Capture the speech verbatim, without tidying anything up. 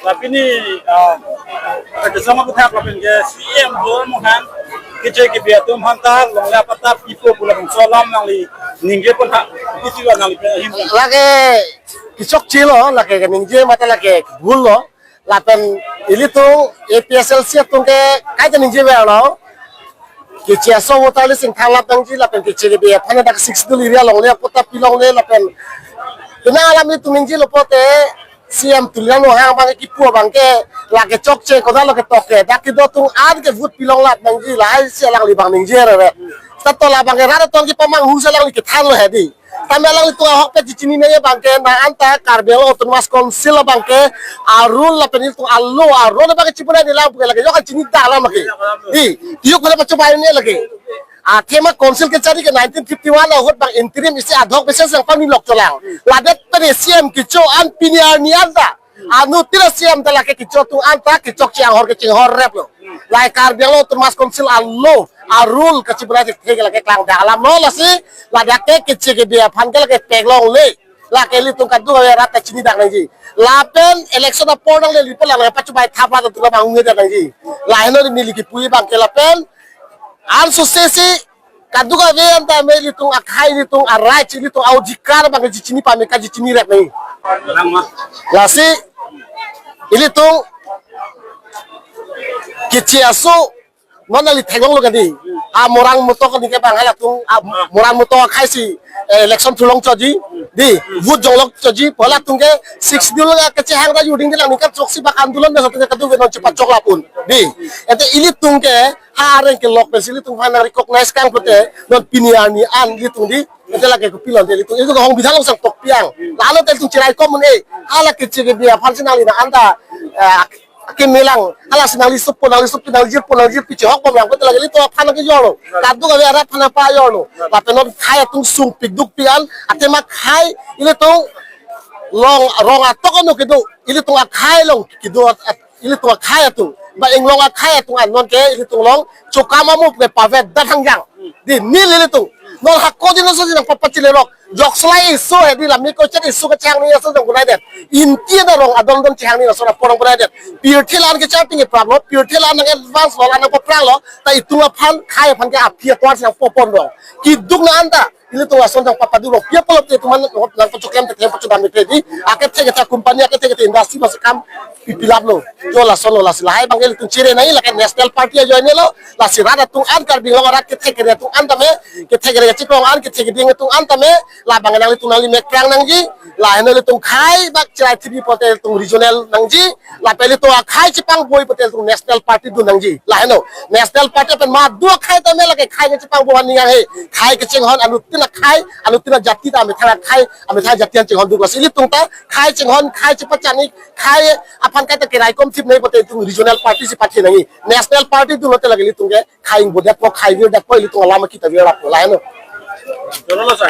Lapen pini, ah, kachisong aputhak lapen ke C M Tuliram Ronghang keche kebi atum aphan ta longle apatta pipo pu labangso alam nangli ningje pon ha, isi lo nangli pen ahim kan. Lake kechokche lo, lake keningje mate lake bhul lo. Lapen ilitum A P H L C atum ke kaita ningje verlo. Keche aso voter list ingthan lap nangji lapen keche kebi aphan dak Sixth Schedule area longle apatta pi longle lapen pini alam itum ningjelo pote C M Tuliram Ronghang abang kipu abang ke lake chokche koda lo ketok ke dak kedo atum an ke vote pi longlap nangji lahai si alangli abang ningje rere. Seta to labang ke rat atum kepamanghu si alangli kethan lo hedi. Tame alanglitum ahokpet chechinine abang ke na anta Karbi Anglong Autonomous Council abang ke a-rule lapen ilitum a-law a-rule abang ke chibunai neli abang ke lake jok chini dak alam ke. Di, tiok pada pacho bai ne lake. Athema council kechari ke nineteen fifty-one ahut abang interim isi ad hoc basis nangpaminlok cholang. Ladak pen C M kecho an pini arni anta anuttin a-C M ta lake kecho atum anta kechokche anghor kechinghor rep lo. Lahai Karbi Anglong Autonomous Council a-law a-rule kachibunai thekthe lake klang dak alam lo lasi ladak ke keche kebi aphan ke lake pek longle. Lake ilitum kadokave arat ta chini dak nangji. Lapen election apor nangle lipo lang pacho bai thap rat atum abang hung-e dak nangji. Laheno neli kipu abang ke lapen ansose si kadokave anta me ilitum akhai ilitum a-right ilitum a-odhikar abang ke chini pame kachini rep nangji. Lasi ilitum keche aso non nangli theklonglo kadi. A Morang Motok nike abang halatum, a Morang Motok akhai si, eh, election thulong choji. Di, vote jonglok choji, pu halatum ke Sixth Schedule kechehang ta juding di lang ningkan choksi bak andolon pen satu ke kadu non chepachok lapun. Di, ante ilitum ke ha areng kelok pensi ilitum aphan nang recognize kang pute non pini arni an ilitum di. Ante lake kopilo ante ilitum, ilitum ke hong bidhang sang tok piang. Lalo ante ilitum cherai komun e. Hala keche kebi aphan si nangli na anta, eh, kemelang, hala si nangli sup po, nangli sup pi, nangli jir po, nangli jir pi chehok pamlang, kote lake ilitum aphan ke jorlo. Kadokave arat aphan pa jorlo. Lapen non khei atum sungpik dukpik an, athema khei ilitum along rong atok ano kedo, ilitum akhei along kedo at-, at-, ilitum akhei atum. Ba inglong akhei atum an non ke ilitum along chokam amu ke pavet dat hangjang. Di neli ilitum. Non hako din aso din nangpapachile rok. Joksolai issue hedi lamiko chet issue kechehang ni aso jong gunai det. Inti na rong adon don chehang ni aso na porong gunai det. Pirthe la-an kechar tinggi praplo, pirthe la-an nang advance lo, la-an nangpapranglo, ta itum aphan, khei aphan ke aphi atuar si nangpopon rong. Keduk na anta, ilitum ason jong papadu rong. Pia pulo te itum an nangpachoklem te, pachodam te di. Akethe kethe company, akethe kethe industry masih kam pipilap lo. Jo lason lo lasi lahai abang ke ilitum chere nai lake National Party ajoine lo. Lasi rat atum an Karbi Anglong arat kethe kere atum an tame, kethe kere chikrong an kethe keding atum an tame, labang nanglitum nangli mek prang nangji, laheno ilitum khei bak cherai thibi pote ilitum regional nangji, lapen ilitum akhei chepang boi pote ilitum National Party dun nangji, laheno. National Party pen ma dua khei tame lake khei ke chepang boi aning he, khei kechinghon anuttin akhei, anuttin ajati ta amethang akhei, amethang ajati an chinghon duk lasi ilitum ta khei chinghon, khei chepachani, khei aphan kaita keraikom thip nai pote ilitum regional party si pathe nangji. National party dun lote lake ilitum ke khei ingbo detpo, khei vir detpo, ilitum alam kita vir lapu laheno. Jono lo sa.